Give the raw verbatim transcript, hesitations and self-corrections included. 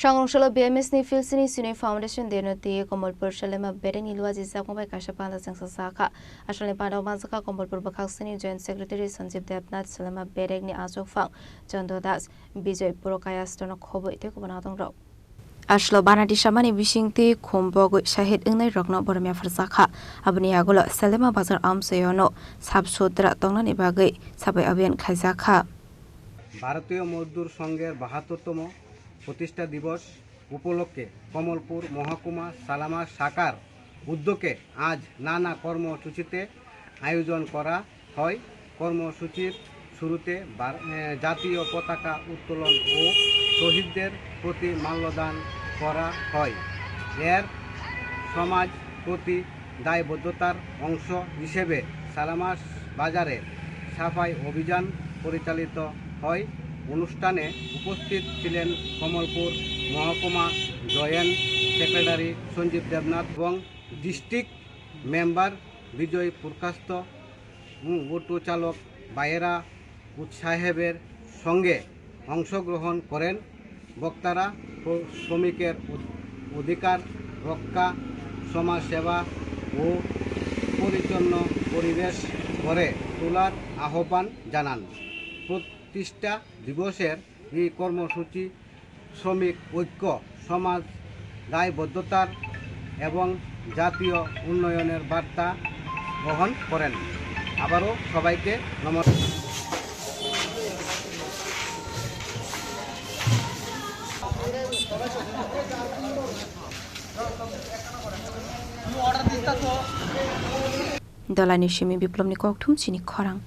Kangrungsalo B M S ni Philsini Sinoi Foundation Day no twi Komolpur Salema Bedek ni luaji jakmung bai kaisa panda chengsa jakha. Asalni panda o manjakha Komolpur bwkhak sini Joint Secretary Sanjeev Debnath, Salema Bedek ni achukphang Chando Das, Bijoy Purokaya stono khobwi tei kubun adongrok. Aslo banati samani bisingtwi khum bogwi shahid wngnai rokno borom yapharjakha. Aboni yagulo Salema Bazar amchaiono sap sutra tongnani bagwi sabai abhiyan khaijakha. ভারতীয় মজদুর সংঘের বাহাত্তরতম প্রতিষ্ঠা দিবস উপলক্ষে কমলপুর মহকুমা সালামা শাখার উদ্যোগে আজ নানা কর্মসূচিতে আয়োজন করা হয়। কর্মসূচির শুরুতে বার-, এ, জাতীয় পতাকা উত্তোলন ও শহীদদের প্রতি মাল্যদান করা হয়। এর সমাজ প্রতি দায়বদ্ধতার অংশ হিসেবে সালামা বাজারে সাফাই অভিযান পরিচালিত হয়। অনুষ্ঠানে উপস্থিত ছিলেন কমলপুর মহকুমা জয়েন্ট সেক্রেটারি সঞ্জীব দেবনাথ এবং ডিস্ট্রিক্ট মেম্বার বিজয় পুরকাস্ত, উম, অটো চালক ভাইয়েরা উৎসাহের সঙ্গে অংশগ্রহণ করেন। বক্তারা প্র-, শ্রমিকের অধ-, অধিকার রক্ষা, সমাজসেবা ও পরিচ্ছন্ন পরিবেশ গড়ে তোলার আহ্বান জানান। প্রতিষ্ঠা দিবসের এই কর্মসূচি শ্রমিক ঐক্য, সমাজ দায়বদ্ধতার এবং জাতীয় উন্নয়নের বার্তা বহন করেন। আবারও সবাইকে নমস্কার। Dolani simi Biplobni kokthum chini khorang.